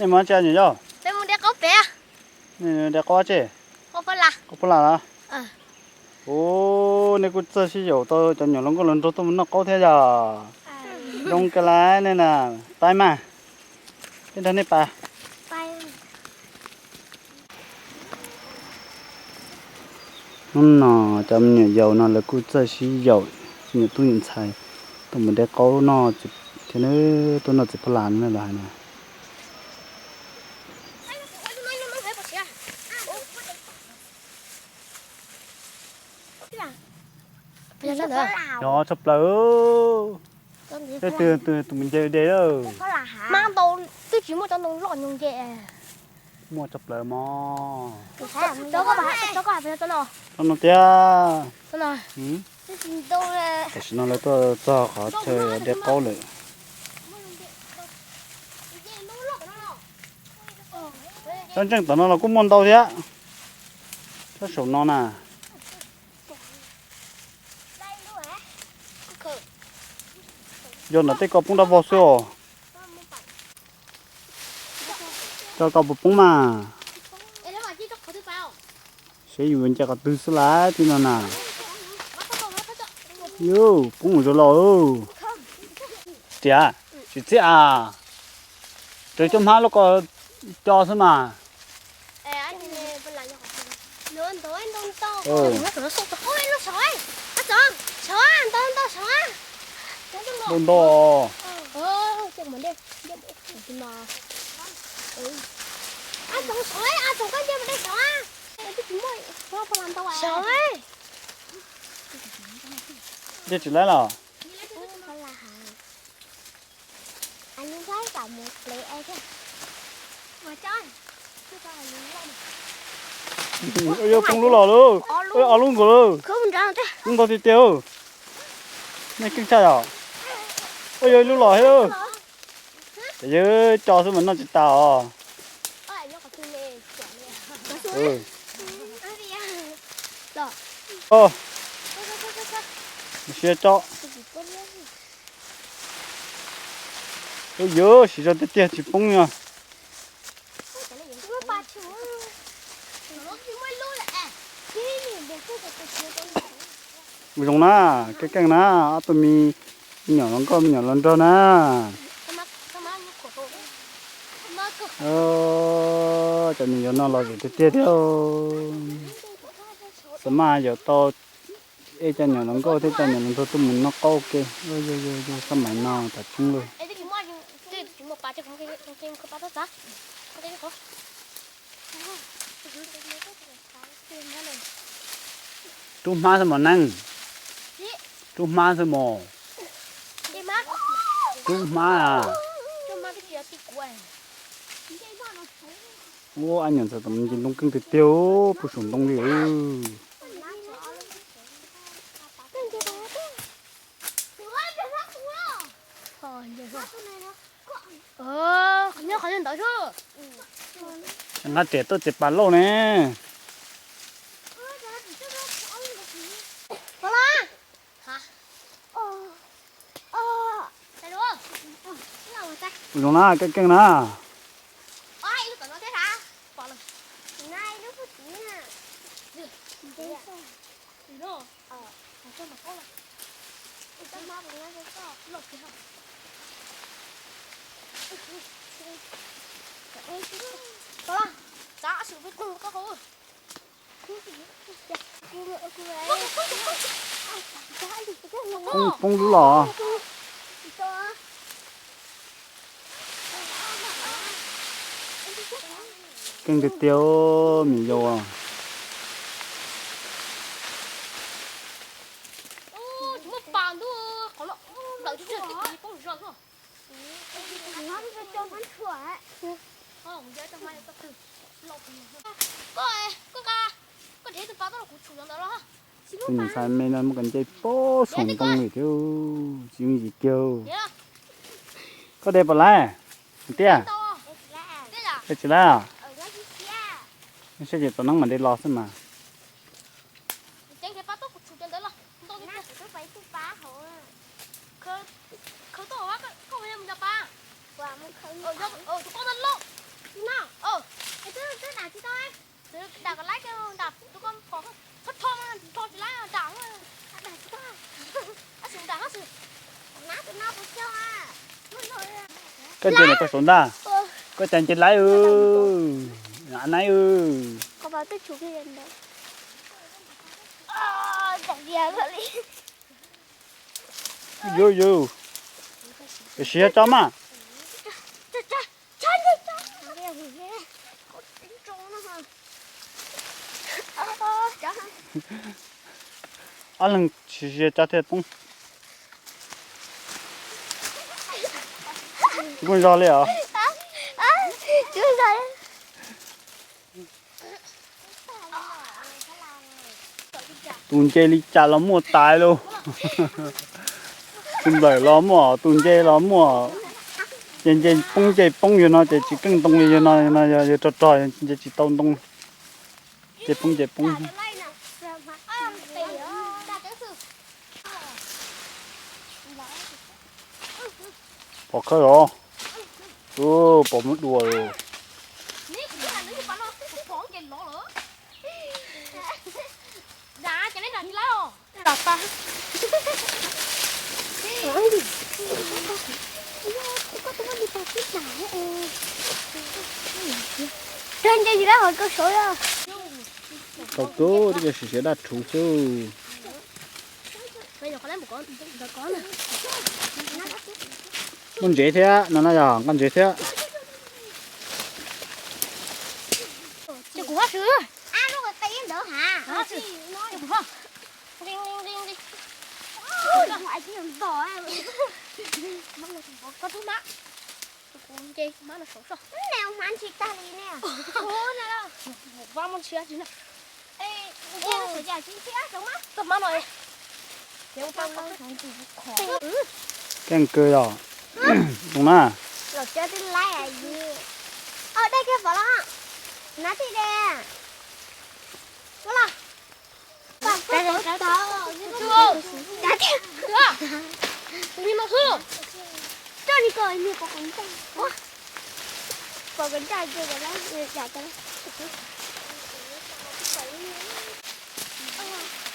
Nej mus tsi nyuam yau? Peb mus de qaub pem. Nej de qaub tsi? Qaub pab las. Qaub pab las los? Ub, nej kuj txawj sib yaum tau cov nyuam hluas nkauj hluas nraug tuaj mus noj qaub thiab yog? Zoo kawg las nej na. Pab mas, peb nrog nej pab. Hnub no cov me nyuam yaus no lawv kuj txawj sib yaum, nyuam tub nyuam ntxhais tuaj mus de qaub noj thiab, tuaj noj txiv pab las no lawv hais na. Yog tshaj plaws. Tej twg tus mus nce de lawm. Hmab ntau twb tsis muaj cov ntoo loj nyuag nce. Muaj tshaj plaws mog. Tsob no tiag. Tam sim no lawv tuaj txog qhov chaw de qaub lawm. Tsob ntseej tom no los kuj muaj ntau thiab. Tsob saum no na. Yog nram tej ko poob dab vog xwb os. Cov ko puas poob mas? Seb yus nce qhov twg xwb lawm tib no na. Yuj, poob mus zoo los. Tias, tsis txiaj as. Raws cov hmab lub ko co xwb mas. Ntau ntau. Nce tsis laib los? Yuav poob lub los lauj. Ob lub nkaus lauj. Lub ntau tiag tiag. Nej keej tshaj yom. Ua yog ib lub los thiab lauj. Ces yawg co xwb mas noj tsis tas os. Siab tso. Ua yog siv zog tiag tiag tsis poob yog. Mus zoo na, keej keej na, ob tug me nyuam hluas nkauj me nyuam hluas nraug na. Cov me nyuam no los zem tiag tiag thiab. Xav mas yuav tau ib cov nyuam hluas nkauj thiab cov nyuam hluas nraug tuaj mus noj qaub ke. Xab maim no tas tseeb lawm. Rub hmab xwb mos neej. Rub hmab xwb mos. Rub hmab a. Ua ab nyuam ntxawm tam nce ntoo keej tiag tiag puag saum ntoo li. Nyob qhov ntawd xwb. Nqa riam tuaj txiav pas lauj ne. Zoo na, keej keej na. Poob, poob lub los. Keej tiag tiag me nyuam yaus. Tus niam ntxhais me no muab koj nce puag saum ntoo li thiab tsis yooj yim kiag. Koj de puas laiv tiag? De tsis laiv. Saib ces tom neeb mam de los xwb mas. Koj nce ntawm koj saud ntag. Koj cas nce laib, a naib. Yus yus, siv tso mas. Ob leeg siv tso thiaj poob. Kuj zog li os. Tus nce li cas los muaj tais lauj. Tus nplawm los muaj, tus nce los muaj. Ces nce poob nce poob yog no ces tsis keej ntoo li, yog no no yog rog rog nce tsis tau ntoo. Nce poob nce poob. Pom khawb los. Pom muab dua los. Tau kub, twb cia siv siav daj rhuv xwb. Muaj ntsev thiab no na, yog nqaj ntsev thiab. Keej kawg yog. Zoo na.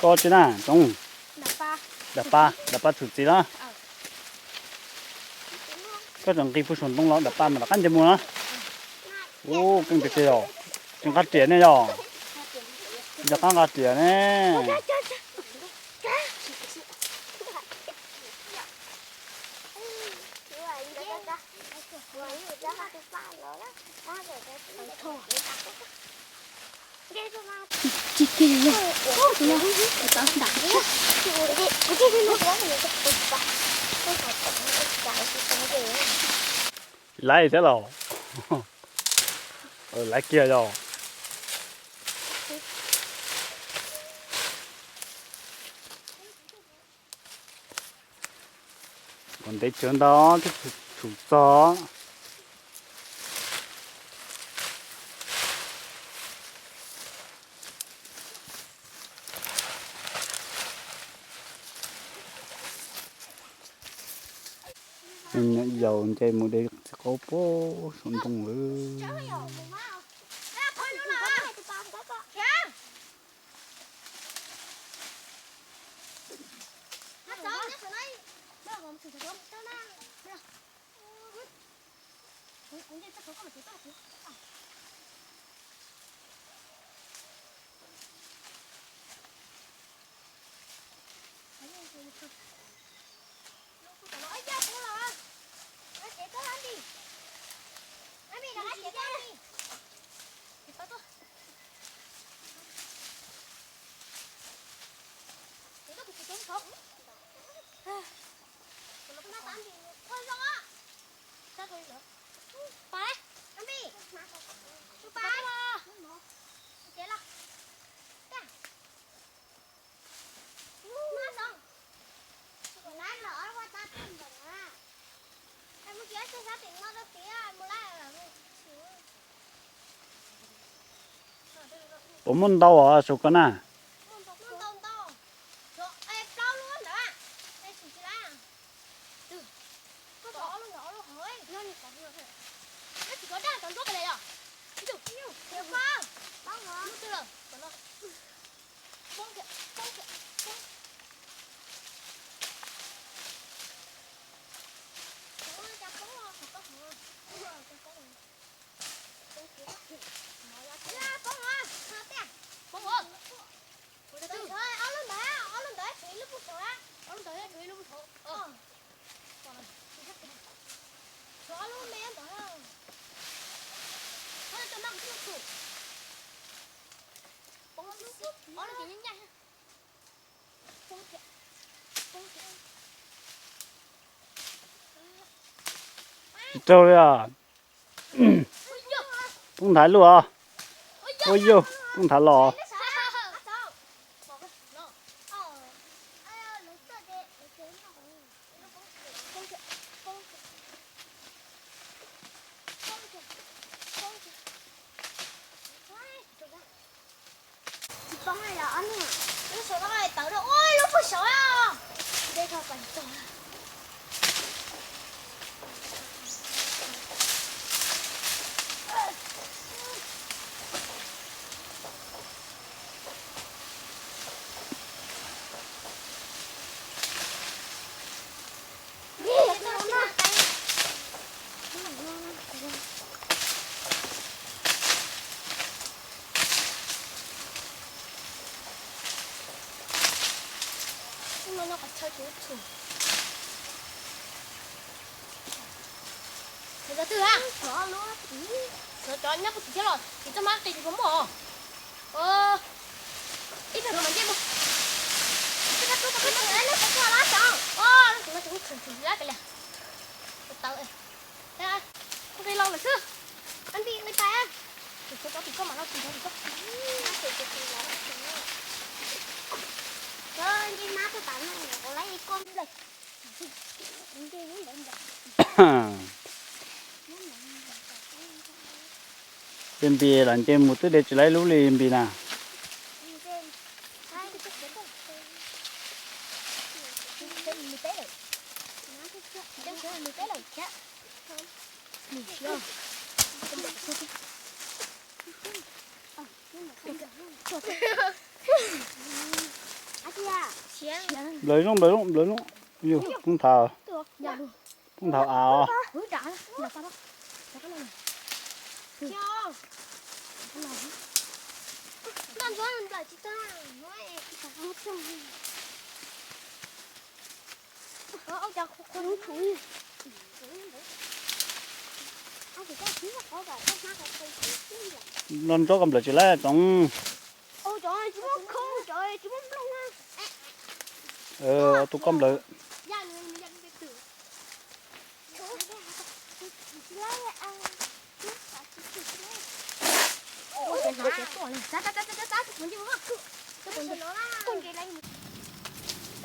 Koj tsi na Tsoom? Dam pa, dam pa txhum txiv na. Koj tseem nqis puag saum ntoo los dam pa mas rov qab nce mus na. Ub, keej tiag tiag yog. Tsis nqa riam ne yog. Rov qab nqa riam ne. Laiv thiab los? Laiv kiag yog. Kom ntev tsawv ntau thiaj tshum txog. Yaus nce mus de txiv qaub puag saum ntoo lawm. Puas muaj ntau os saum ko na? Tsis raug li os. Poob nthav luaj os. Ua yog poob nthav los. Tsis poob li os niam, lub saud no tawv rau ua lub pug saud. Dej rau pais tog. Tus twg a? Xov cov nyob puag tim thiab los tsis txaj hmab qis tsis puas muaj os. Ib pliag no mas nce mus. Ib pliag no mas nce mus, lub txaj lab xyov. Lub txaj no tseem tshwm tshwm lab pem lias. Tawv, kuv qis los lawm xwb. Ab nti ua tais, kuv cov tim koj mam los tim cov tim koj. Nce mab tuaj tas no, kuv lab ib koj nplej. Ces Npis los nce mus twb de tsis laib lub li Npis na. Nplawv zoo, nplawv zoo, nplawv zoo. Yus poob nthav, poob nthav av. Los ntsoov koj nplawm tsis laib tsoov. Tus koj nplawm.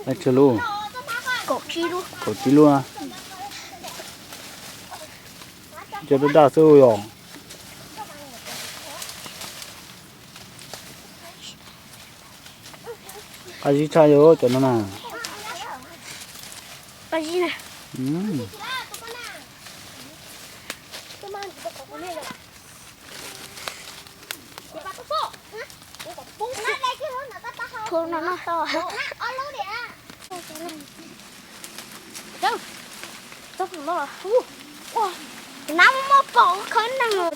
Laib tsawg lub? Kaum tsib lub. Cov daj daj xwb yom. Qab zib tshaj yom cov no na. Hu no no to. Nab muaj pom khawb neeg.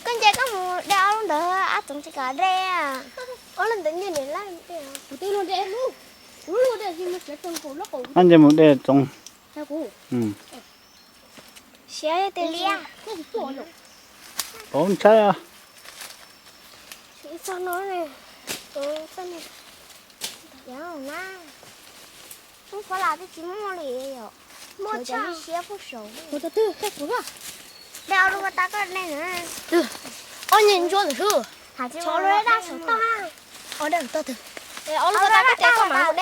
Koj nce koj mus de ob lub ntawd, ab tsoov tsis kam de. Ob lub ntawd nyiaj niam lab. Ab nce mus de tsoov. Siab tiag li. Pov ntshai. Lub phab las twb tsis muaj li yom. Muaj tshaj siab puag saud. De ob lub ua tau koj de na. Ob nyuag ntsuab ntawm xwb. Hais tsis muaj lub daj saum toj. Ob daj saum toj twg? Ob lub ua tau koj ces koj mam mus de.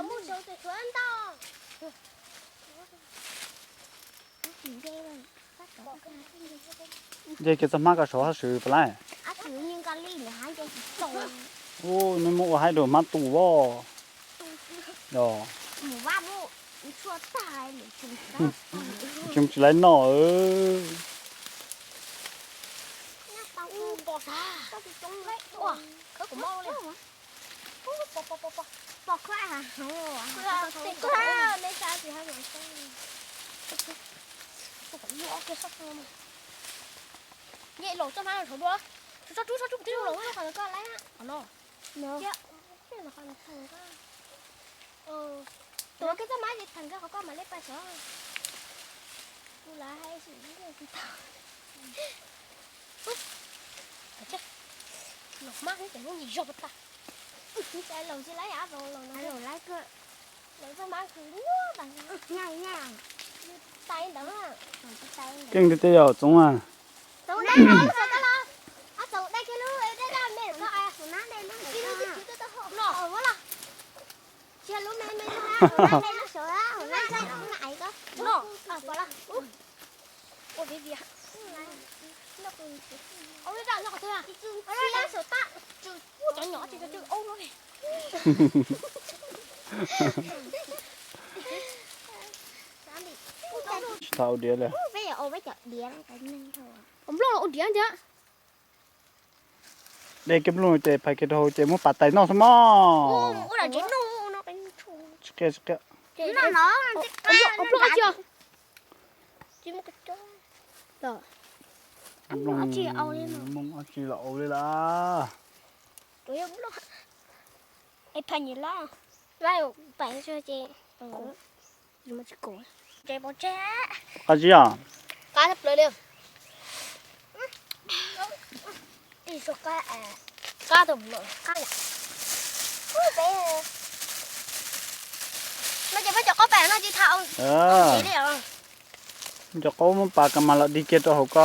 Mus de. Nce kiag txoj hmab koj saud hab swv puas laib. Ub, neb muab ua haib rau hmab tu as. Yog, tsis laib noj. Laus txoj hmab no rhaub dua. Tso rub, tso rub, tso rub, tso rub, tso rub, tso rub. Tus koj txoj hmab ces theem nkawd qhov koj mam li pais xyov. Kuv lam hais sim ib tug tau. Los hmab hnub ces hnub yim zog tas. Laus tsis laib, laus laus txoj hmab khwv nyuaj tas. Nyaj nyaj. Tais ntawd. Keej tiag tiag yog Txoov a. Txoov dai los, Txoov dai kiag lub dab dab me txhob. Tsis yog lub me me, lub sawv, lub me ko. Ua vim vim. Ua lub zaj nyob qhov twg a? Ua lub zaj saum tab. Ua cov nyom tsis cov cw aub no li. Tsis tau ua diav li. Ua nplooj los ua diav ntag. De kiag nplooj ces phais kiag rau hauv ces muab pas tais noj xwb mog. Ua dab tsi no. Tsis qia, tsis qia. Nplooj dab tsi os? Nplooj dab tsi los au li lawm. Phais nyiam lawm. Pais tsis kom. Qab zib os. Qab tshaj plaws li. Qab tau qab yam. No ces muab cov qaub pem no tsis tau. Cov qaub muab pas kas mas los dig kiag rau hauv ko.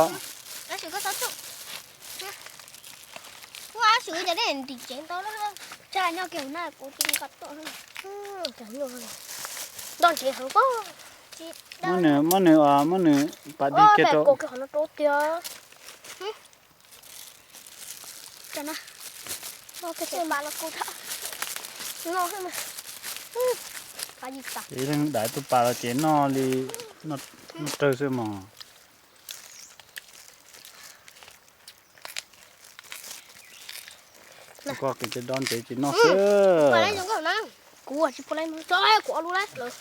Kuv ab xwm cov dej ntim tsev ntau lawm. Tsa nyob kiag hauv na kuv cia li kom tuaj. Nto ntsev heev pob. Muab nws, muab nws, muab nws pas dig kiag rau. Qhov no rau tiag. Ces ib leeg dai tus pas los ces noj li, noj rawg xwb mog. Koj qis cov dob ntsev ces noj xwb. Kuv tsis pub lawm, kuv ob lub lawm.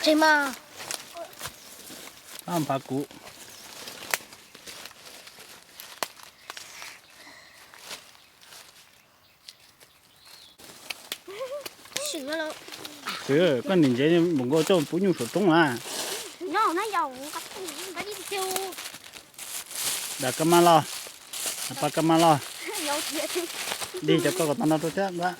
Tseg mas. Ab, nphav kuv. Xwb, koj ntim ntsev npaum nkaus coj pub nyuj saum roob na. Dam kas mas los, dam pas kas mas los. Dig cov koj kom tau no rau thiab npab.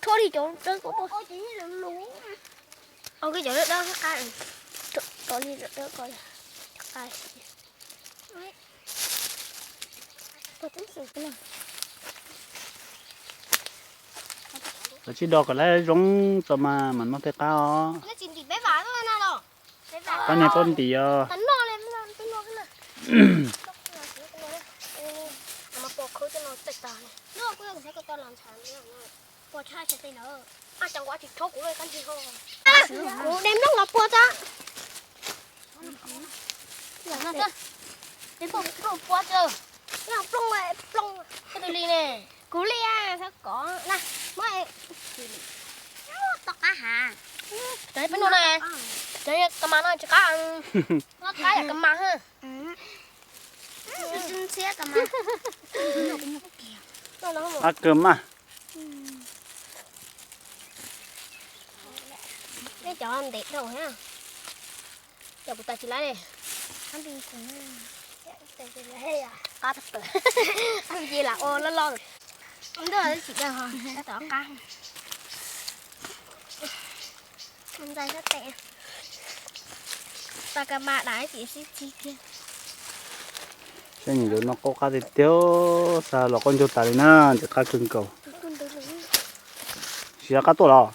Rho li cov dawb ko tuaj. Rho li cov dawb ko. Kav tsij do kom lawv zoo tso mas mam noj tej qab os. Koj niag koj ntim os. Kuv de nplooj los puag tso. Nplooj puag tso. Nplooj, nplooj. Kuv li, kuv li, txhob kov na. Muab, tom qab hav. Cov peb noj na, cov kas mas no tsis qab. Qab yam kas mas. Ntxhiab kas mas. Qab kawg mas. Nej cov ntev dhau thiab. Cov kuv tais tsis laib li. Qab tag plaws. Ab, lam ua loj loj. Ntuj, tsis dag ho, tab tom qab. Ntxais sab tes. Pas kas mas dam ib txhis sib txig kiag. Saib nws yuav noj qaub qab tiag tiag, xa los qaub ncaug tas li na, ntxim qab kawg nkaus. Siav qab tuaj los?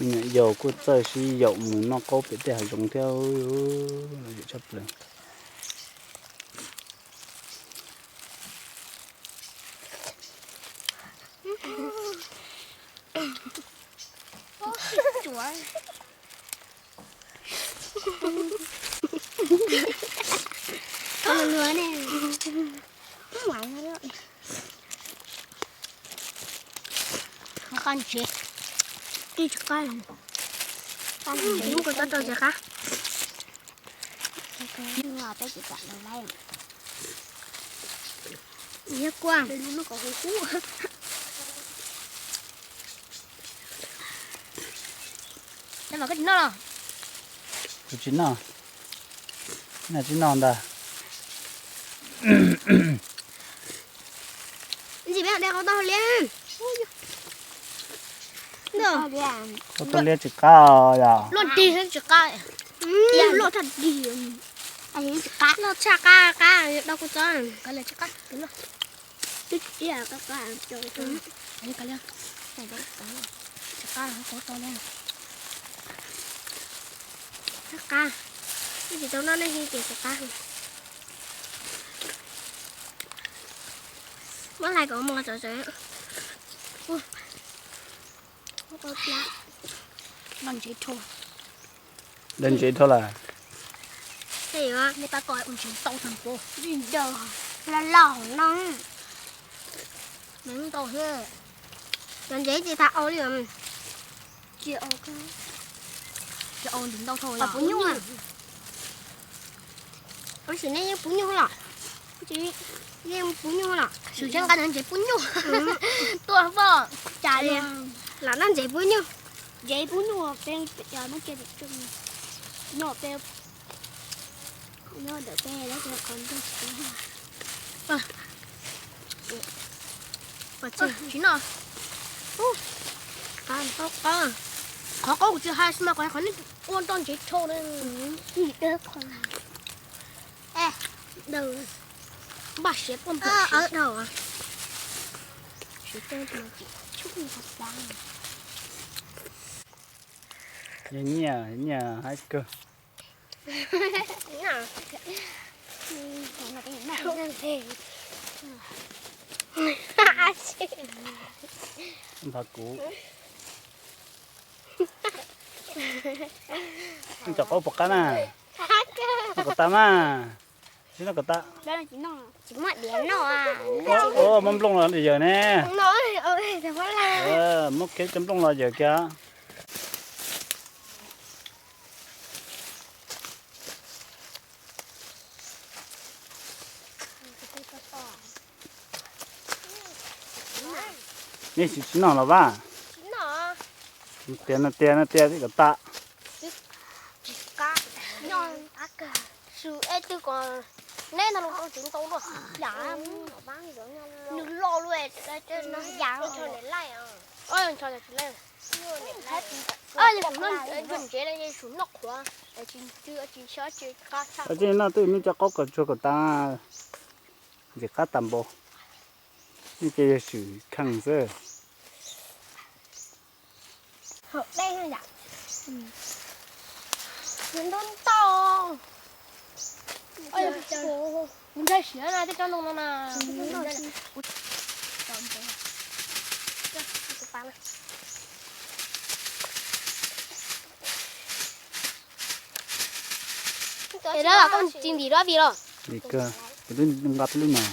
Me nyuam yaus kuj txawj sib yaum mus noj qaub pem tej hav zoov thiab, lom zem tshaj plaws. Qhov luag luag ne. Qab ntsev, twb tsis qab. Qab ntsev, hnub koj txhob rau tsis qab. Peb tsis kam los laij. Yog kua. Kuv tsis noj, noj tsis noj ntag. Ntxim peb de qhov tau liab. Qhov tau liab tsis qab yom. Luaj dig tsis qab. Luaj thaj dig. Tsis qab, luaj tshaj qab qab, dau kuv txob. Qab liab tsis qab, twb qab qab. Tsis qab, qab tau liab. Qab, ib tsis tau noj nej ces tsis qab. Muab hlais kom mos txawv txawv. Ntsev dhau lawm. Loj loj no. Cov ntsev ces thaum ua li. Cov ntsev ntau dhau, puv nyuj. Tab sis nej yeej puv nyuj los? Yeej puv nyuj los? Xyov nqa cov ntsev puv nyuj tuaj poj cas li. Lam noj ntsev puv nyuj. Ntsev puv nyuj, peb cov muab cia tim tswm, nyob peb, nyob ntawm peb lawv cov qhov ntawd. Tsis noj. Qhov qaub kuv tsis hais xwb mas qhov nej ua ntau ntsev dhau na. Npaj siav tuaj npaj siav dhau. Nyiam, nyiam haib kawg. Npaj kuv. Cov qaub puas qab na? Noj kom tas mas. Tsis noj kom tas. Tsis muaj diav noj. Ua muab nplooj los yawm ne. Muab kiag cov nplooj los yawm kiag. Nej tsis, tsis noj los vaj? Tias no tias no tias kom tas. Nws loj luaj. Tsis noj twb nej cov qaub kom tsuag kom tas, ntxim qab tas npaum. Nej ces yog swm kheej xwb. Ntau ntau. Kuv ntshai siav na tej tsob ntoo no na. Es dab los koj tsis ntim dab vim los? Ntim kawg, kuv twb nqa peb lub no.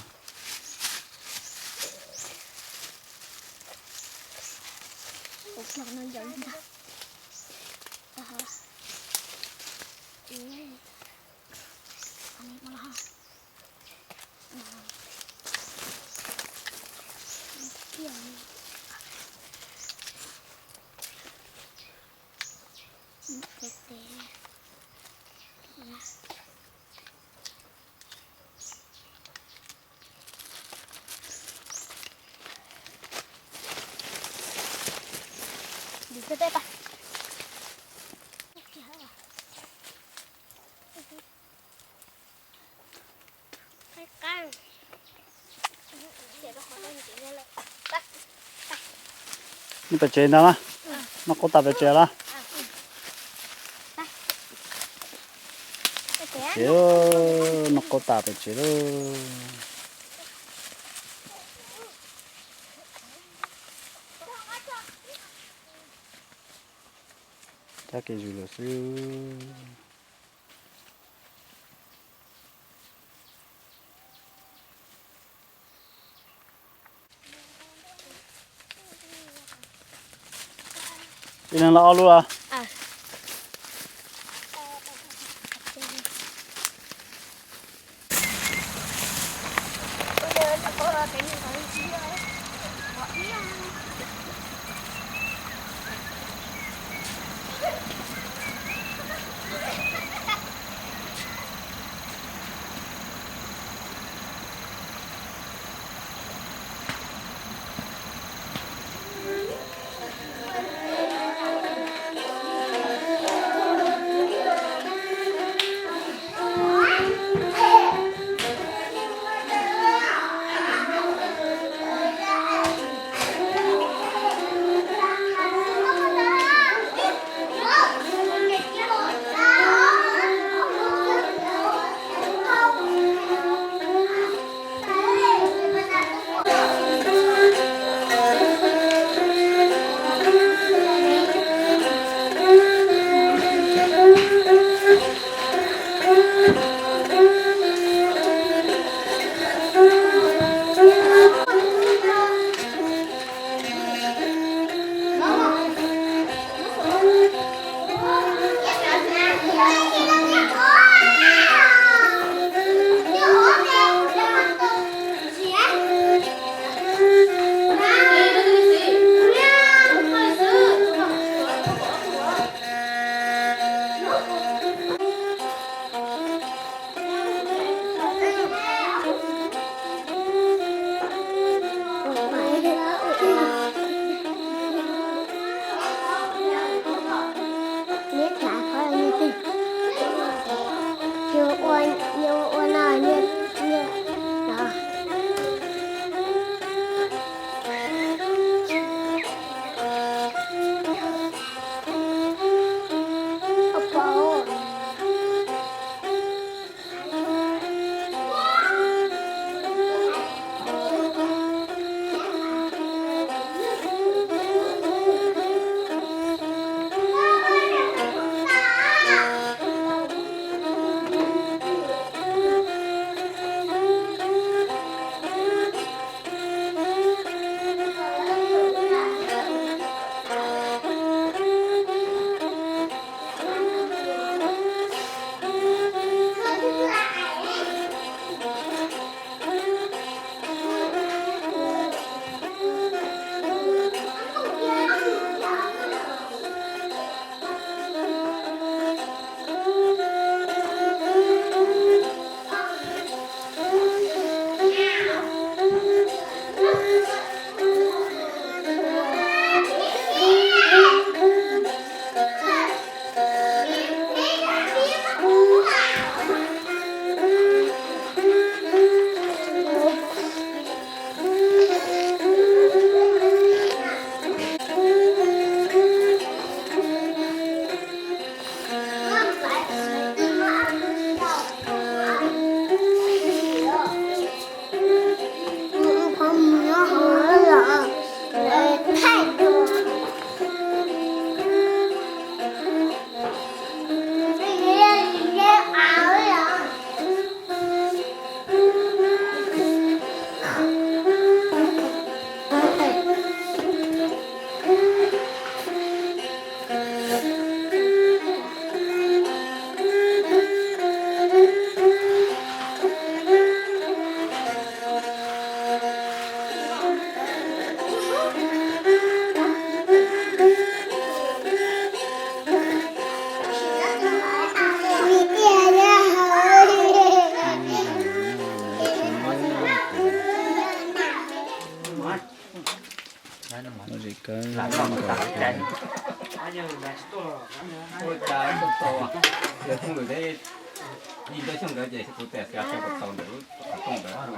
Nej pem tsev ntag las, noj qaub tas pem tsev las. Ces noj qaub tas pem tsev lauj. Kev zus lawm xwb. Ib leeg los ob lub los?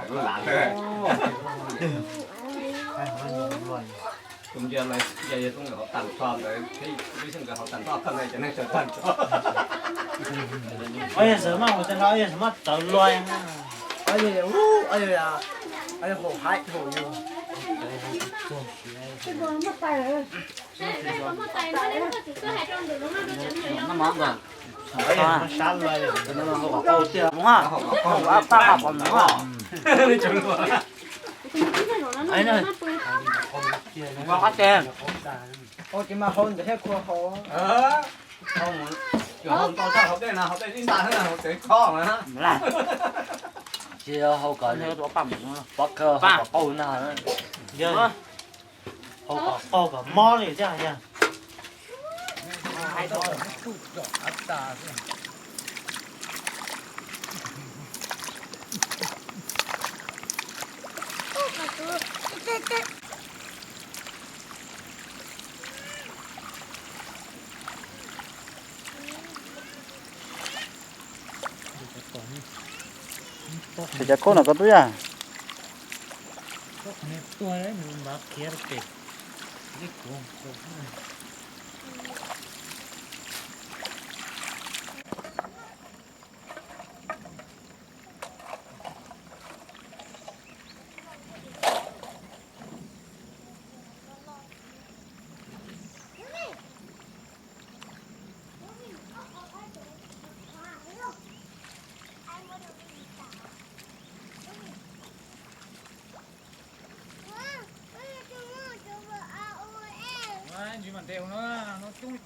Zem kawg. Tus ntsia lawv yog yawg Tooj Lwm hauv tag nrho ntawd thiab lub xyooj nkawd hauv tag nrho, thawj ntawd cov neeg sawv tag nrho. Ob yawg Xav Maj mus tag nrho, ob yawg Xav Maj tawv luaj. Ob yawg, ob yawg, ob yawg haum haib haum yus. Ces mas hau ntawd thiab kua hau. Hau ntau tshaj hau tej na, hau tej ib nta xwb na, hau tsev khob na. Tsis hau kom pob kawg, hau kom qau na. Hau kom qau kom mob li thiab yog. Ces cov khaub no koj twb yog.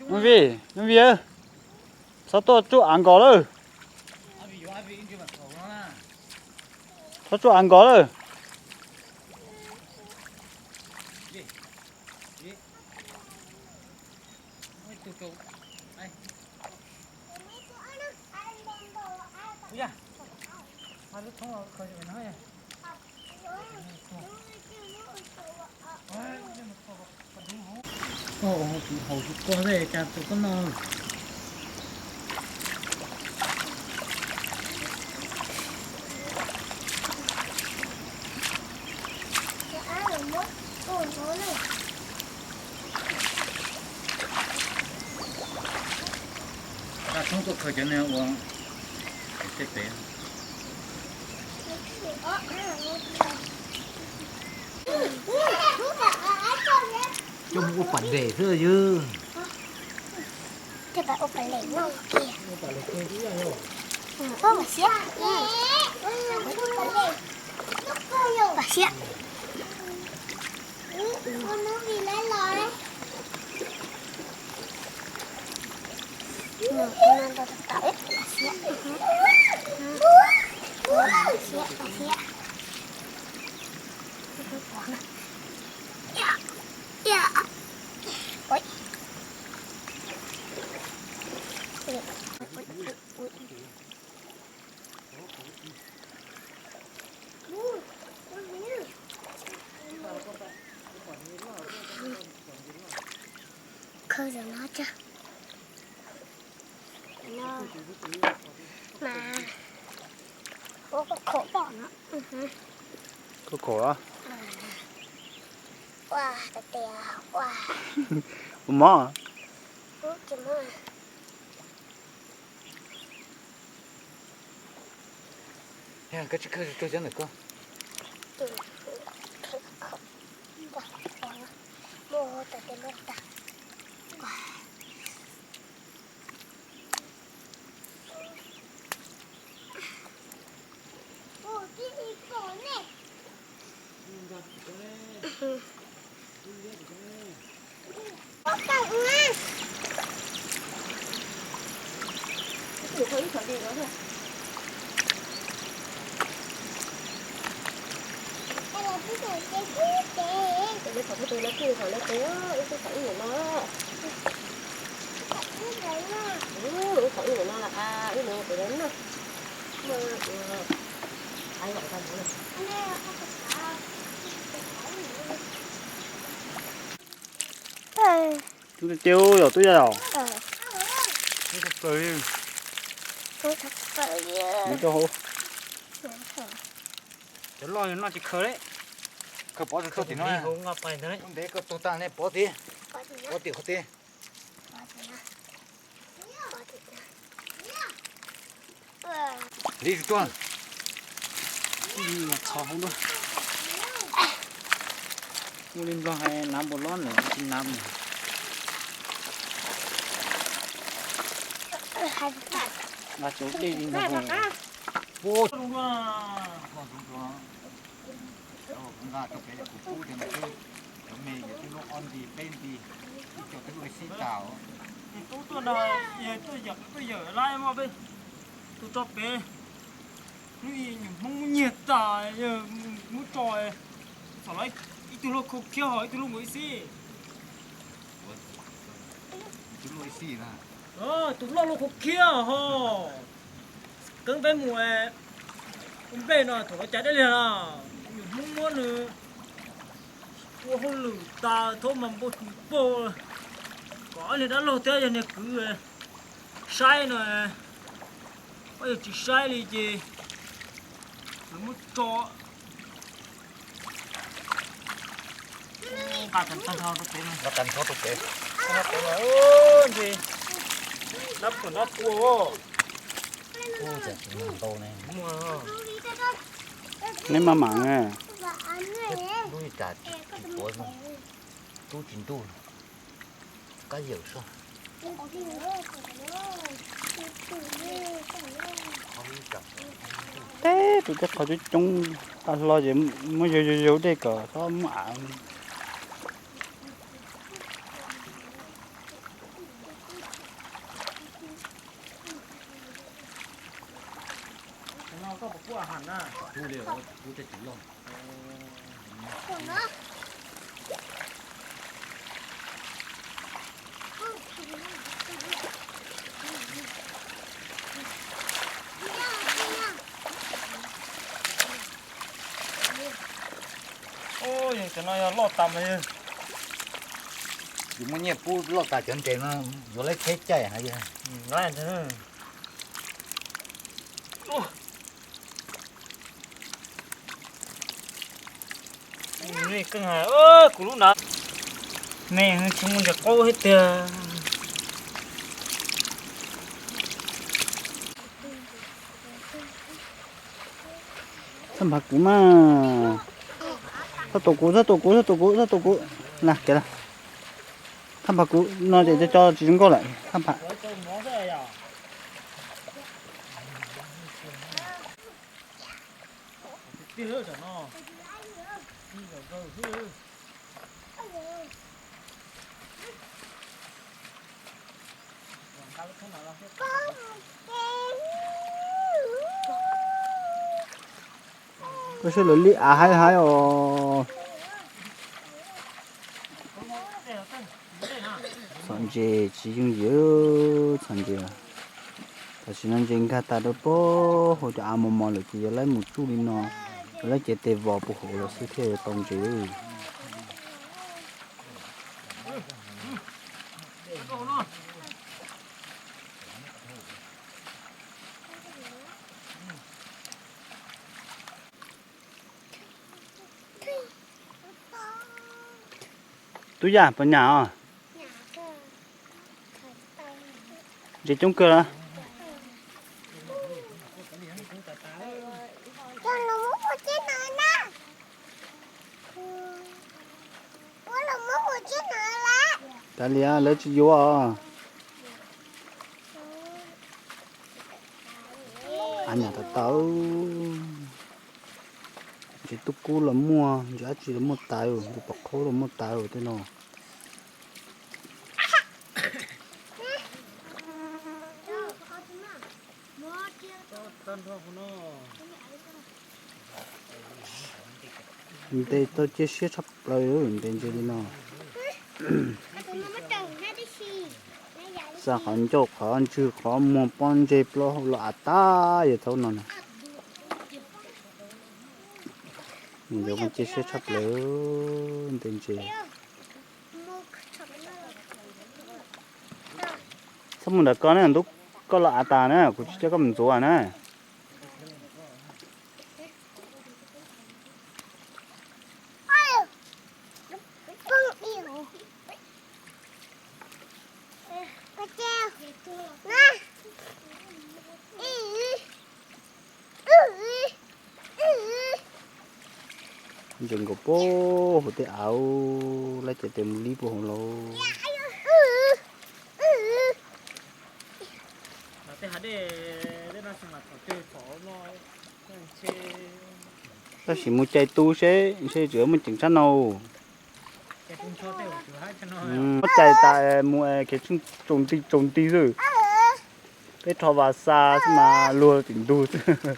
Nuj Vij, Nuj Vij, txhob tuaj tsuj av nkos lawm. Txhob tsuj av nkos lawm. Haus tsis koj tej cas tus koj no. Tshoob tuaj khaws cov niag ua tej pem. Coj mus ua pam lem xwb yog. Ua pam lem no kiag. Ua pam siab. Pam siab. Khawb zaum no tsag. No mas ua khov khov pom no. Khov khov los? Ua tias ua. Ua mob? Tsis mob. Koj tsis khawb rau cov ntawm koj. Tus tiag yog twb yog. Cov loj noj tsis khaws li. Khaws pov rau tim no. Ntev koj tug tag ne, pov tim, pov tim qhov tid. Li tus tuaj. Qhov hauv ntua. Ua li Nplog hais nab npua lob ntawm tsis nab. Nqa cov dej li ntag. Nqa rau pem kuv pub cov no xwb, cov me yog twb luaj ob nti peb nti, ib co twb luaj ib xib tas. Tub tuaj no, tuaj yawm, tuaj yawm lawm mog peb, tus tso pem. Hnub ib nyuam Hmoob muab nyiag tas, muab tso, txhom los ib tug luaj khau khiab ho ib tug luaj nkaus ib xib. Tus loj luaj khau khiab ho. Keeb peb mus ua nplej no thaum los cas deb li na, nyuam Hmoob muab nws ua hauj lwm tas thaub mas npau tsis paug, kom ob niag dab laug thiab yog niag kwv saib no, ob yawg tsis saib li ces lawv muab tso. Nqa tag nrho rau pem, nqa tag nrho rau pem. Nqa pem mas ntshe dab phuam dab pua. Neb maj mam. Lub ib tas tsis puav, tub tsis ntuj, kab yawm soj. Teb tus teb qhov coob coob, tas hlo ces muab yaug yaug yaug dej kom txhob muaj av. Ub, yog cov no yog loj tas mas yog. Yus muaj nyiaj pub loj tas cov ntses no, yuav lawv tsheb caij na yog. Nej keej hais, kuv lub nav me tsis muaj ntses qaub thiab tiag. Txhob nphav kuv mas. Txhob tua kuv, txhob tua kuv, txhob tua kuv, txhob tua kuv. Na, kev lawm. Txhob nphav kuv no ces cov tsis zoo nkauj lawm, txhob nphav. Koj saib lawv li av haib haib os. Txhom ntses tsis yooj yim, txhom ntses. Tam sim no ntses nkag tas rau pem hauv cov av mos mos lawm ces yuav laib mus tsuj li no, yuav laib cev tes vos puag hauv los xwb thiaj yuav tau ntses. Tub Yaj puas nyam os? Ntses coob kawg los? Kav liam, lawv tsis yuav os. Av nyam tas tas. Ntses tub kub los muaj, ntses dab tsi los muaj tas, ntses pom qhub los muaj tas tej no. Ntes tau cia siab tshaj plaws, ntes ntses li no. Xa qhov ncauj qhov ntswg qhov muag pob ntseg plaub hau los av tas yog thaum no na. Nws yuav cia siab tshaj plaws, ntes ntses. Txhob mus nram ko na, ntub koj los av tas na, kuv tsis coj koj mus ntxuav na. Ces nkaus puag hauv tej av, lab ces tes mus lib puag hauv lauj. Tab sis mus cais tu seb, seb tseem muaj ceem tshaj no. Muab cais tas mus es kev tsheej tsaus nti tsaus nti xwb. Peb rho vas xa xwb mas luag tim ntug xwb.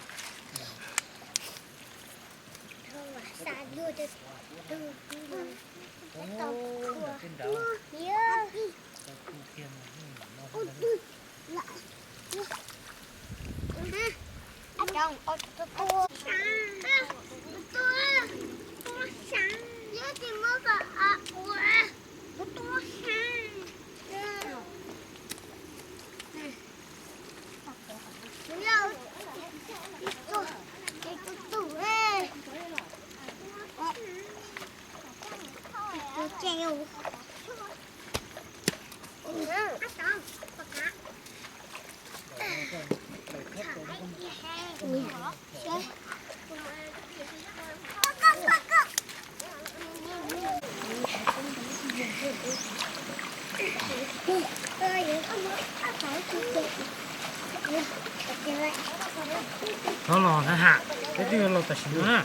Txhob los na ha, peb twb los tam sim no na.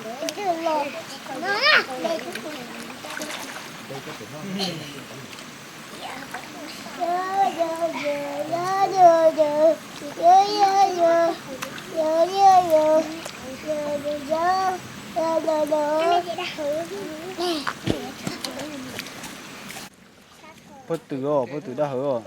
Puag twm os, puag twm dawb hawv os.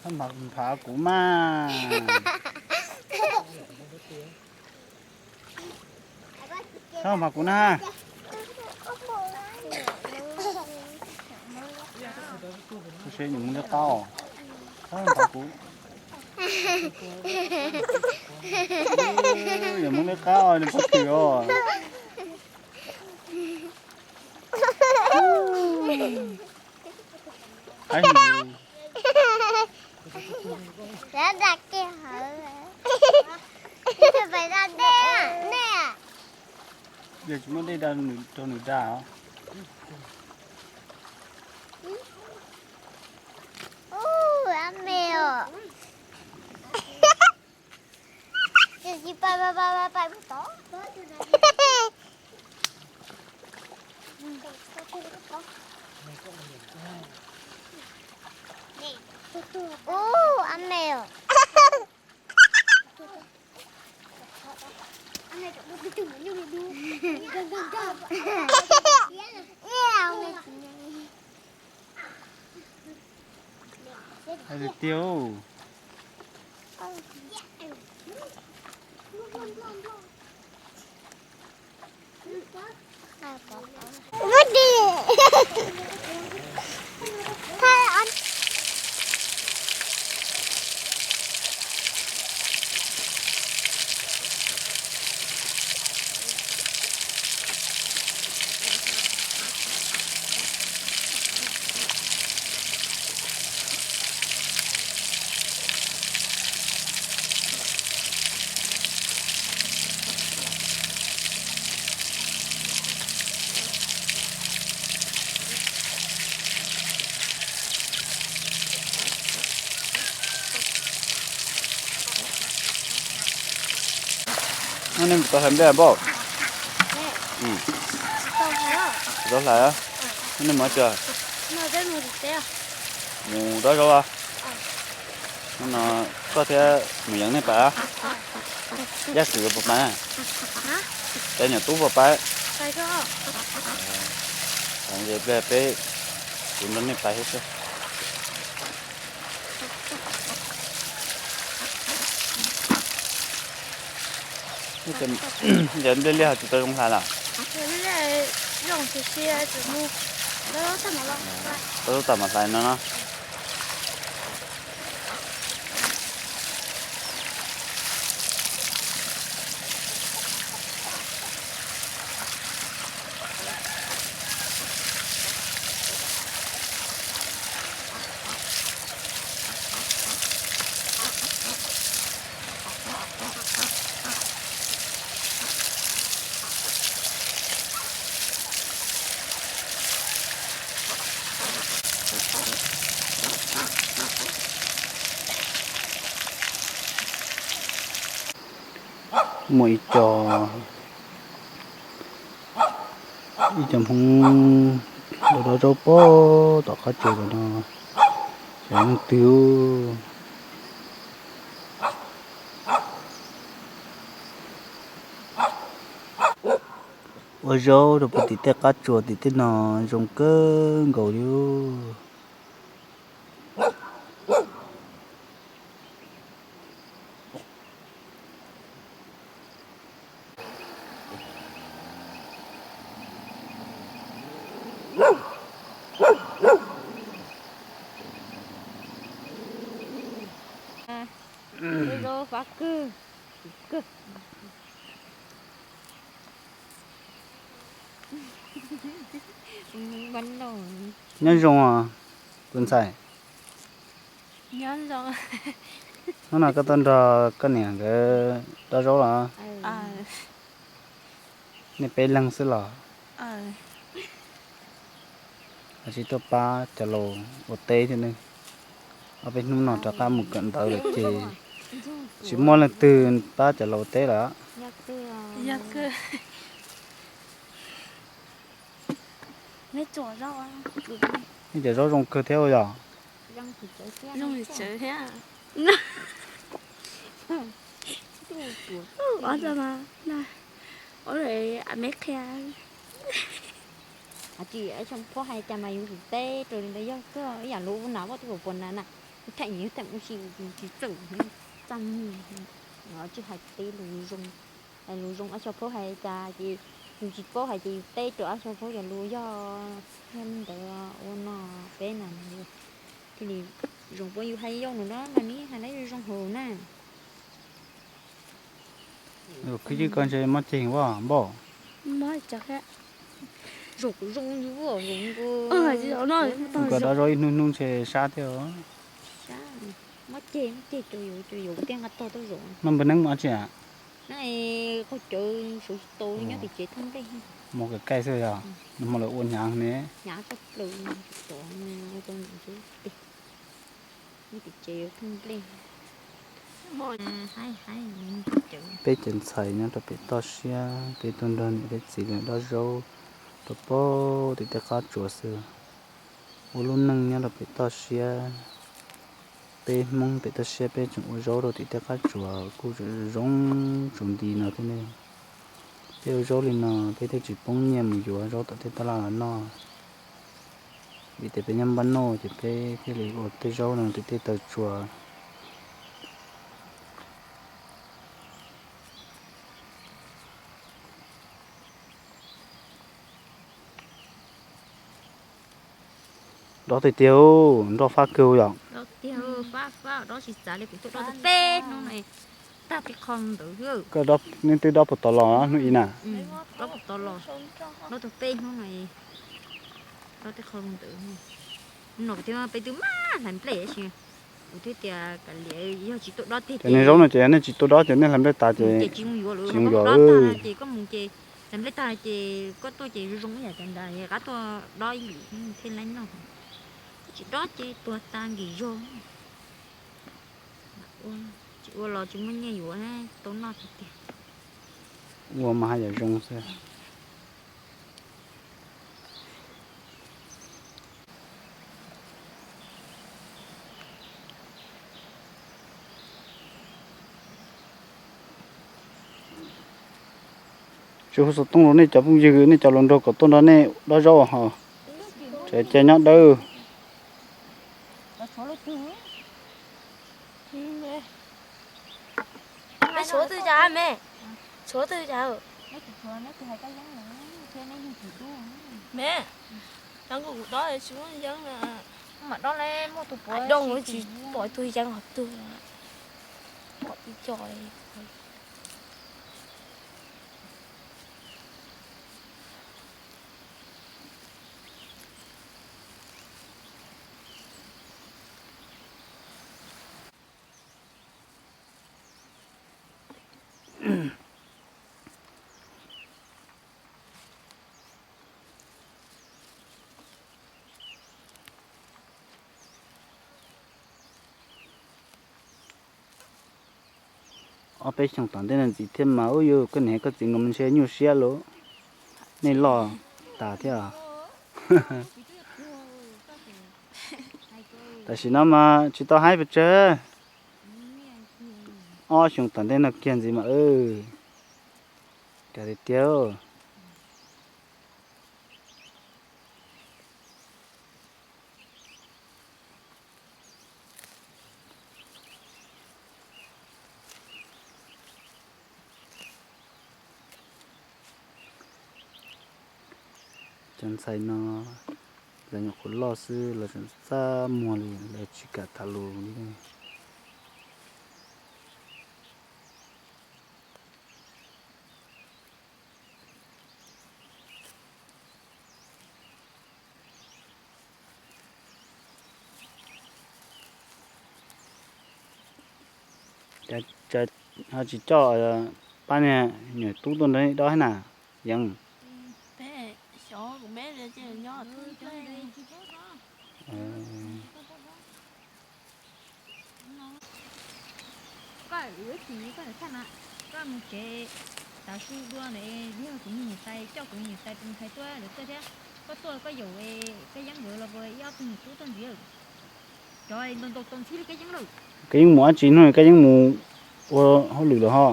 Txhob nphav kuv mas. Txhob nphav kuv na. Seb nws muaj liab qab os. Txhob nphav kuv. Nws muaj liab qab os, nws puag twm os. Qab hnyuv. Lawv da kiag hawv. Pais da dej nej. Yog tsis muaj dej da rau nws da os. Ub, ab me os. Tsis pais pais pais pais mus tod. Ub, ab me os. Hais tiag tiag. Nej mus tau hlais nplej npauj? Tau hlais. Nej mus tso. Mus dob zaub. No koj thiab mus yees nej pais. Yaj xwm puas pais? Cov nyuam tub puas pais? Peb kuv nrog nej pais thiab xwb. Ces nplej liaj ho tsis tau zoo hlais lawm. Tau zaub tas mam hlais no no. Muaj ib co, ib co Hmoob ua dob zaub pem tom qab tsuas no, xyov leej twg. Ua zaub rau puag tim tej qab tsuas tim tej no zoo kawg nkaus li. Nyob zoo, tus ntxhais. Hnub no koj tuaj nrog koj niam nkawd dob zaub los? Nej peb leeg xwb los? Ho tsis tuaj pab cov laus ua teb thiab ne. Ob peb hnub no rov qab mus kawm ntawv lawm ces tsis muaj leej twg pab cov laus ua teb lawm. Nej cov zaub zoo kawg thiab yog? Tsis, Xyooj Phuab hais cas mas yus teb rau li ntawd yog kawg ib yam li ua nas vaj teb puas puas nas na, thaij nyias thaij mus si tsis txawj txaj muag. Tsis hais teb lus zoo, hais lus zoo ob Xyooj Phuab hais cas ces yus tsis paub hais ces yus teb rau ob Xyooj Phuab cov lus yog thiab li ntawd ua no peb na thiaj li zoo. Puas yus hais yog nws no mas nws hais lawv zoo hauv na. Khwb ywg koj ntshe mob ceg ua npauj. Zoo kuv zoo yus zoo nkaus. Koj dob zaub ib hnub hnub ntshe sab thiab. Mob ceg, mob ceg rau yus, rau yus tiaj nqa tog tuaj zaum. Noj npawg neeb mus dab tsi? Noj qaug cawv, suav tsis tau, nyob tim tsev thoob nplej. Mus kaij xwb yog? Nws mus lawv ua hnyav ne. Hnyav tshaj plaws, tov tau ntawm ntsuj plig. Nyob tim tsev thoob nplej. Peb cov ntxhais nyob rau pem toj siab, peb tuaj nrog niam thiab txiv lawv dob zaub rau pem tim tej qab tsuas xwb. Ua lub neej nyob rau pem toj siab. Peb Hmoob pem toj siab peb tseem ua zaub rau tim tej qab tsuas kuj zoo tsaus nti no thiab ne. Peb ua zaub li no peb thiaj tsis poob nyiaj mus yuav zaub tom tej taj laj los noj. Vim tias peb nyob npab noj ces peb thiaj li ua tej zaub no tim tej taw tsuas. Dob tiag tiag, nroj fab kawg yom. Dob tsis txav li, kuv tuaj dob tau peb hnub no tag tej qho ntawd. Koj, nej twb dob puag tod los hnub ib na? Dob puag tod los, dob tau peb hnub no, dob tej qho ntawd. No thiab peb twb maj hlais nplej tab sis kuv thiaj tias kav liam, yog tsis tuaj dob tiag ces niag zaub no ces yog nej tsis tuaj dob ces nej hlais nplej tas ces tsis mus yuav lawm, tsis mus yuav lawm. Ces koj mus ces hlais nplej tag ces koj tuaj ces zoo zoo ib yam cov nrad, qab tuaj dob ib lwm thiaj li noj. Koj tsis dob ces tuag tag nkim zog. Tsis ua los tsis muaj nyiaj yuav, tau noj tiag tiag. Ua mas haj yam zoo xwb. Tsis hu xov tooj rau nej cov phooj ywg, nej cov hluas nraug kom tuaj nrog nej dob zaub hos. Tseem cia nyob dawb. Tshuav twg cas me? Tshuav twg cas? Me, cov nkuj kuv dob tsis muaj yeeb na. Dob tsis pom tus yeeb hov twg. Pom ib co. Ob peb xyoos tom ntej no ntxiv thiab mas ub yus koj niam koj txiv nkawd mas ntshe nyuaj siab lawm. Nej loj tas thiab. Tam sim no mas tsis tau haib pes tsawg. Ob xyoos tom ntej no kiag ntxiv mas, cas tiag tiag. Cov ntxhais no lawv nyuam qhuav loj xwb los tseem txaj muag li, lawv tsis kam tham lus li. Ho tsis coj pab niag nyuam tub tuaj nrog nej dob thiab na, Yeeb? Koj ua tsis koj niam thaj na, koj mus tsev tav su dua ntawd, yog kuv niam tais coj kuv niam tais tus ntxhais tuaj lawv tuaj thiab, koj tuaj koj yaum Kab Yeeb nkawd los puas ib ob tug niam tub tuaj ntxiv lawm. Cov ntau ntau tau ntxhib li Kab Yeeb lawm. Kab Yeeb mus dab tsi hnub no, Kab Yeeb mus ua hauj lwm lawm ho.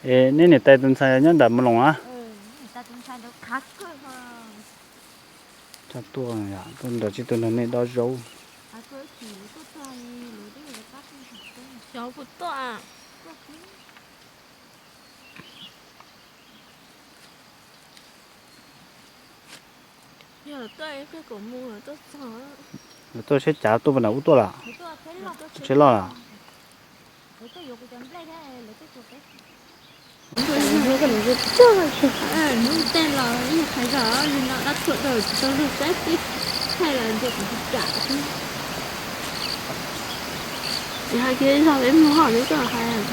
Es neb niam tais tus ntxhais nyob nram Mus Loos a? Coj tuaj, tuaj nrog, tsis tuaj nrog nej dob zaub. Lawv tuaj saib cas tuaj puag nram ub tuaj lawm? Tsheb loj lawm. Hnub tej los ib yam hais zog li no dab tshuav dawm tsis tau lug saib tib thaij los ntshe kuv tsis kam xwb. Hais kiag zog peb mloog hom neb tuaj hais.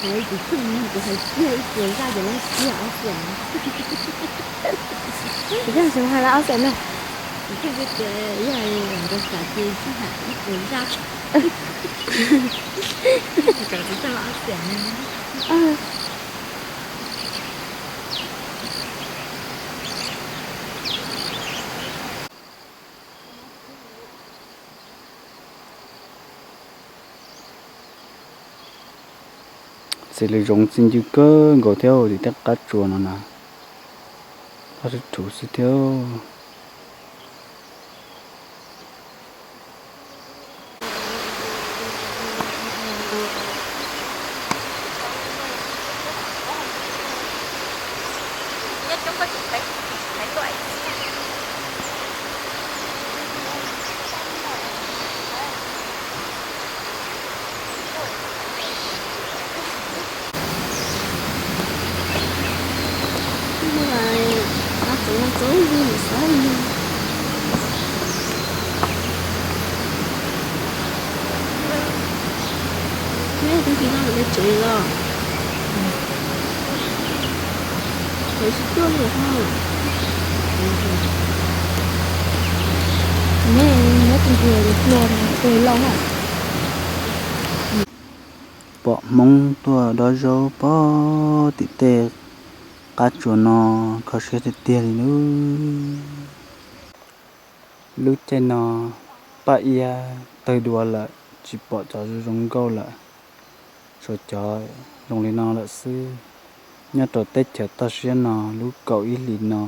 Ib tus kheej kuv hais kiag ib puas zaj ces lawv tiag ob xiam. Kuv thiaj tsis hais lawv ob xiam na. Kuv thiaj tias yog nrog kam ces tsis hais ib puas zaj. Kuv thiaj lawv ob xiam na. Txi li zoov txi ncw kawg nkaus thiab tim tej qab tsuas no na, qab tsuas xwb thiab. Neb twb tsis noj lawv tej tsev los? Lawv tsis tuaj li hos. Neb, neb tus ntiag hluas no pes loj hos. Pom Hmoob tuaj dob zaub pog tim tej qab tsuas no kho siab tiag tiag li lub. Lub caij no Paj Iab tawg dua lawm, tsis pom cov zoo nkauj lawm, tshuav cov zoo li no lawm xwb. Nyob rau teb chaws toj siab no lub kaum ib hlis no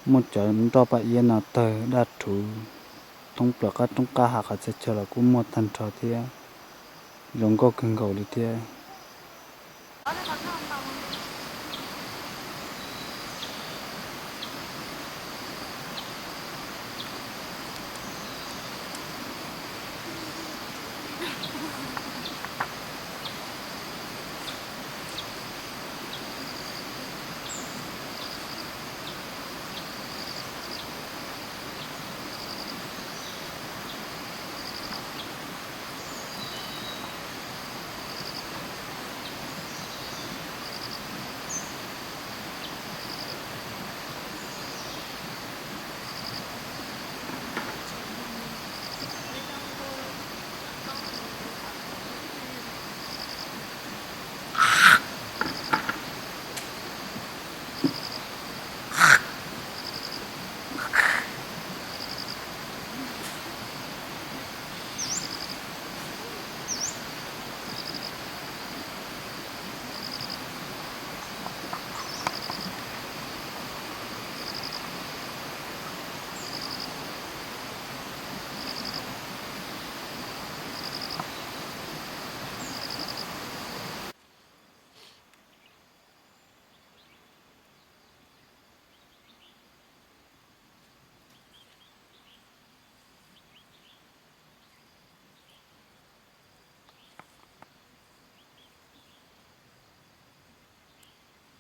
muaj cov nroj Paj Iab no tawg daj rhuv thoob plaws qab roob qab hav qhov txhia chaw los kuj muaj tag nrho thiab, zoo nkauj kawg nkaus li thiab.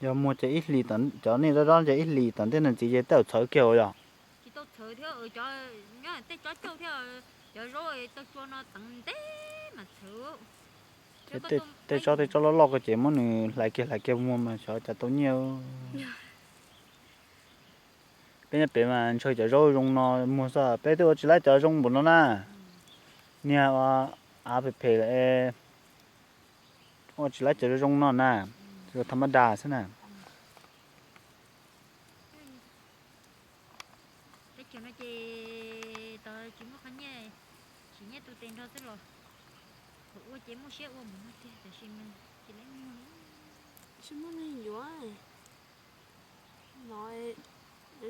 Yog muag ces ib hlis, cov nej dob dob ces ib hlis tom ntej no ntxiv ces tej zaum txhawv kiag yog? Tsis tau txhawv thiab, cov, nyob tej tsob cauj thiab, cov zaub tau tsua no teev ntev mas txhawv. Tej tsob tej tsob loj loj ko ces muab nws hlais kiag hlais kiag muag mas xyov cas tau nyiaj. Peb nyob pem mas ntshaw cov zaub zoo no muag xwb, peb twb ua tsis laib cov zoo npaum no na. Niag av phem phem lawm, ua tsis laib cov zoo no na, tha mab das xwb na. Teb chaws no ces tsis muaj qhov nyiaj, tsis nyiaj tu tes nrog xwb los, thaum ua ces muaj siab ua mus no tiag, tiam sis mas tsis lab muag. Tsis muaj neeg yuav no, lawv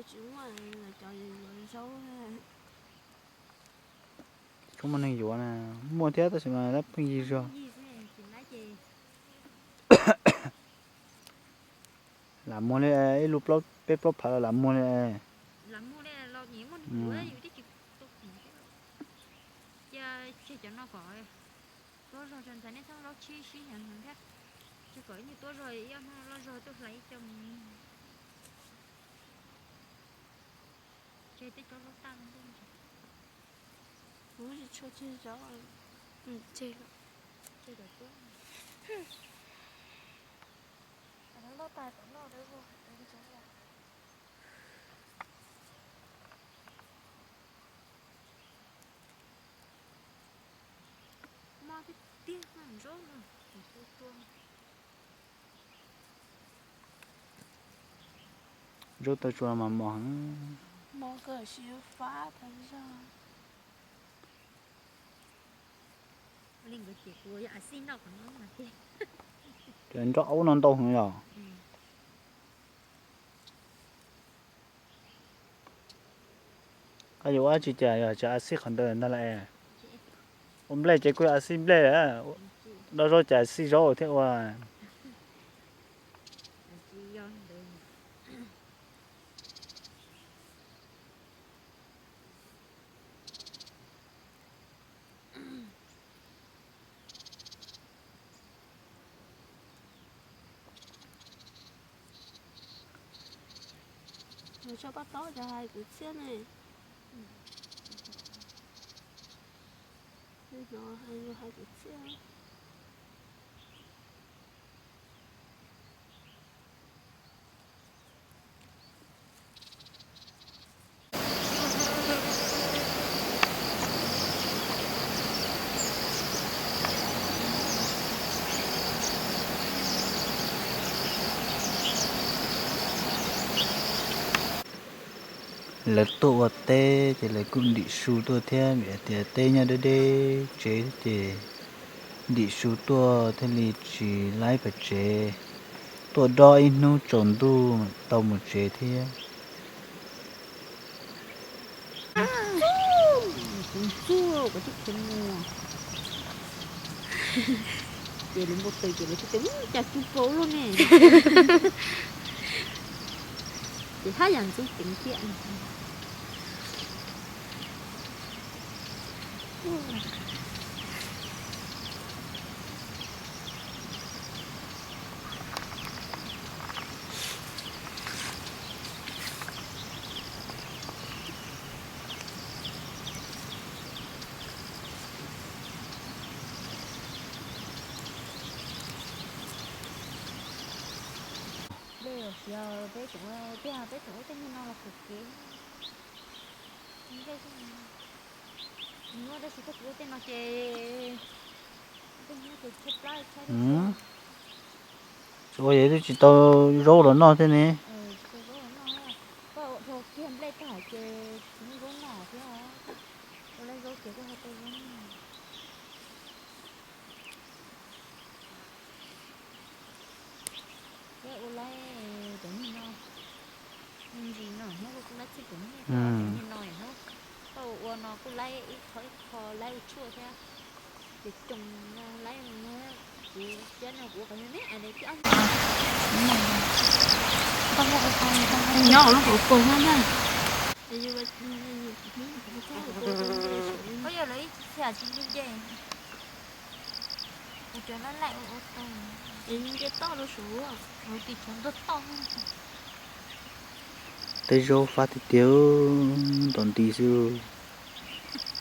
tsis muaj, cov yuav zaub. Tsis muaj neeg yuav na, muaj thiab tab sis mas lab pheej yig zog. Lam muag li ib lub peb plaub phav los lam muag li. Cia tseg cov no kom tuab zog tso, ntxhais nej txhob laub tshib sib hnyav hnyav thiab. Tseg kom ib nyuag tuab zog ib ob hnub loj zog tuaj hlais ib co mus. Tseg tej tsob zaub tag ntej. Kuv tsis tshua tseg zaub. Tseg kom tuab. Loj tas kom noj. Mob tiag tiag, zaub no, zaub tau tsua mas mos heev. Mob kawg siab fab tas zog. Li nkawd ces kuv yog a xij noj qhov no mas tiag. Ces nroj aub no ntau heev yog. Koj yuav ua dab tsi cas yog tsis a xij qhov ntawd ntag lawm? Ua nplej ces kuj yog a xij nplej lawm, dob zaub cas xij zaub thiab ua. Nws tso paj taub cov hais kwv txhiaj ne. Nws hais hais kwv txhiaj. Lawv tuaj ua teb ces lawv kuj ntim su tuaj thiab, vim hais tias teb nyob deb deb tsev ces ntim su tuaj thiaj li tsis laib pem tsev, tuaj dob ib hnub tsaus ntuj tau mus tsev thiab. Kuv ntxub kuv thiaj khiav mus. Ces lawv npau taws ces lawv thiaj tias, Ub, cas cub paub luaj ne. Ces haj yam ntxub ceev thiab. Nplej los siav, peb tseem, peb tseem ua tej niag no los khwv kev. Nplej, nws tab sis koj tsis ua tej no ces tej no ces tshaib plab tshaib. Tsis ua ces twb tsis tau zaub los noj thiab ne. Koj ua dhau kiag nplej tag ces tsis muaj zaub noj thiab. Ua lawm zaub ces koj ho tau zaub noj. Thiab ua laib cov niag no, me ntsis no hnub kuj laib txhij pum niag cov niag no hnub, koj ua no kuj laib ib qho ib qho laib ua tshuaj thiab. Ces coo no laib no, kuv siab no kuv ua qhov me me li thiab. Nyob ua lub hauv paus no na. Koj yog lawv ib txhia tsis li dej. Kuv cov laib laim ua ua tau. Tej zaub fab tiag tiag, ntom nti xwb.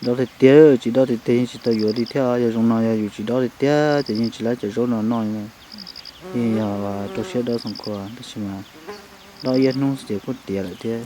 Dob tiag tiag, tsis dob tiag tiag yeej tsis tau yuav li thiab. Yog zoo no yog yus tsis dob tiag tiag ces yeej tsis laib cov zaub no noj. Yeej yog rau siab dob xoom khuas tab sis mas dob ib hnub ces kuj tiav lawm thiab.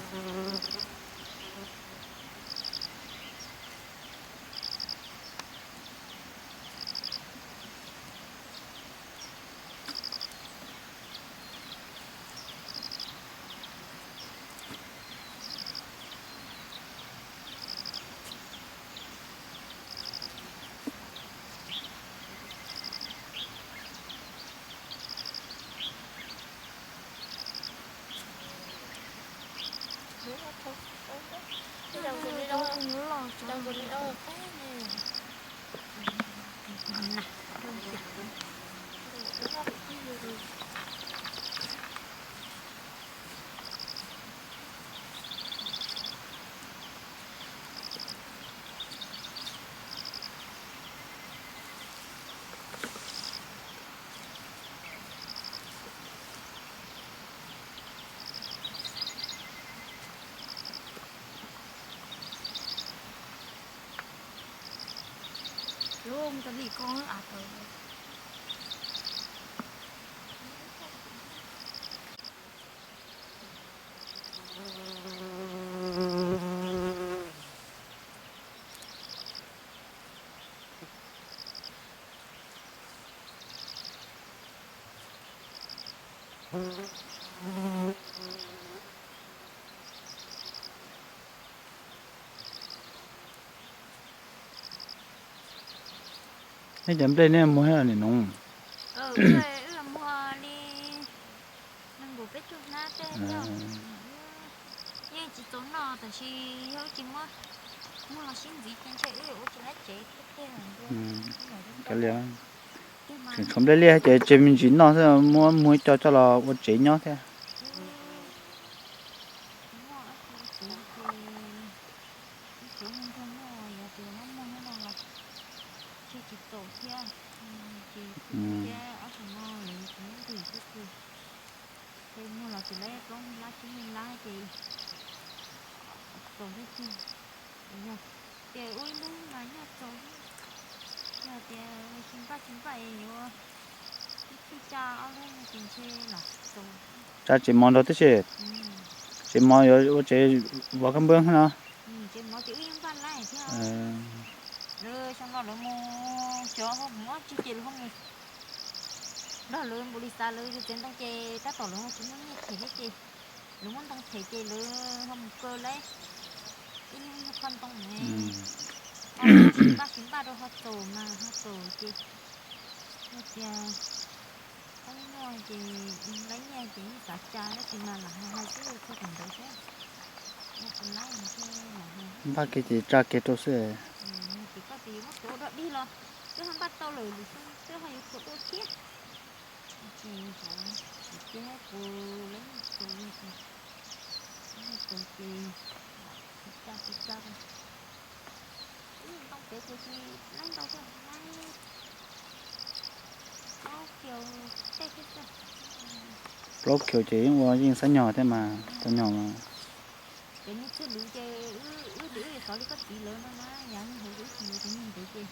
Nej cov nplej nej muag nim no? Muag li nees nkaum peb caug hnab tej. Yeej tsis txaus noj tab sis yog wb tsis muab, muag los sib ntxiv ces ntshe wb yuav ua tsis laib tsev tiag tiag. Tseem tshuav nplej liaj ces tseg me ntsis noj xwb, muab muag ib co coj los ua tsev nyob thiab. Tseg tsis txaus thiab, ces thiab ob xyoo no lawv tsis muab ntws xwb ces, ces muag los tsis laib plaub lab tsib lab ces txaus thiab tiag. Yog tias ua ib hnub mas nyaj txaus, yog tias tsis npaj tsis npaj es yuav ib txhij tsa ob lub no ces ntshe lam txaus. Tsa tsev mov nrog tib si, tsev mov yuav ua tsev vov kab npab no. Tsev mov ces wb yeej npaj laib thiab. Lawv xyoo no lawv mus xyov ho mus ob tsi ces lawv ho mus nrog lawv npaum li xav lawv yug tsev ntoo ces tab tom lawv ho tsis muaj nyiaj them thiab ces lawv muab ntoo them ces lawv ho mus kaw laib ib lub nyuag qho ntoo ne. Tsis npaj tsis npaj rau ho txaus mas ho txaus ces yog tias pheej muaj ces laib nyiaj ces yeej xav tsa tab sis mas lam hais hais xwb txog thaum ntawd thiab. Ua puas laib ntshe lam hais. Npaj kiag ces tsa kiag rau xwb. Ces koj tias yuav muab tuav ua dog dig los twb ho npaj tau lawm, lwm xyoo twb ho yuav tuav dua thiab. Ces xyov tsis tiag puas laib nyiaj txaus li ces, nyiaj txaus ces lam tsis tsa tsis tsa rau. Ib ntoo pem ces tsis laib ntau thiab, laib plaub kiaus tej thiab xwb. Plaub kiaus ces yeej ua yeej xab nyog thiab mas, tau nyog mas. Cov nyiaj txiag luv ces wb, wb xov li koj txiv lawv no na, yav nyob hauv wb tsis yuav cov nyiaj ntev ces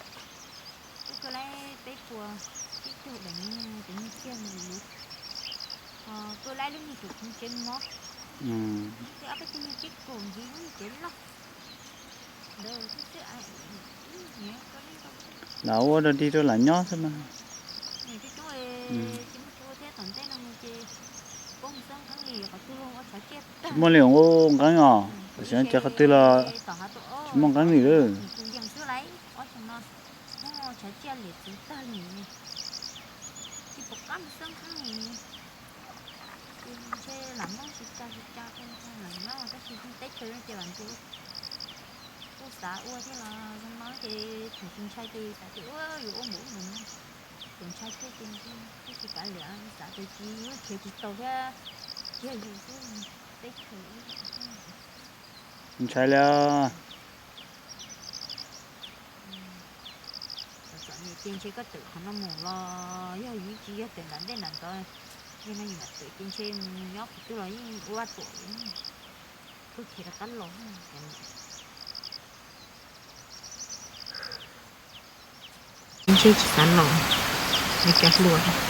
wb kaw laib peb puas tsib caug daim nyiaj, cov nyiaj txiag luv. Ho kaw laib lub niag tus khoov tsev mov, twb ob peb tug niag ceb kaum ntxiv lub niag tsev loj ntawd xwb xwb. Lam ua dog dig rau lam nyob xwb mas. Niam coob coob tsis muaj tua thiab, tom ntej no mus ces poob xab nqeeb li qhov twg los ua tshav tsiaj tag. Tsis muaj li ua nqeeb os, tam sim no ces qhov twg los tsis muaj nqeeb li lawm. Tus yees xwb laiv ob xyoo no muab tshav tsiaj liam txwv tag li. Tsis pom qab mus xab nqeeb li. Ces ntshe lam muab tsis tsa tsis tsa rau lam nyob tab sis teb chaws no ces vam ntsuav kuj xav ua thiab los zoo no ces thaum tsis ntshai ces xav tias ua yuav ua npaum ub npaum no. Thaum ntshai kiag ces thiaj tsis kav liam, xav tias tsis yuav khiav tsis tau thiab, kiag yus xwb, teb chaws ib. Ntshai li. Txom nyem Ces ntshe koj tawm qhov no mus los yog yus tsis yog tawm nram ntej nram ntxov, yog no yus mam tawm ces ntshe mus nyob qhov twg los yeej ua vaj tuam li. Tuaj khiav rov qab los. Ntshe tsis xav los, nws cov hluas.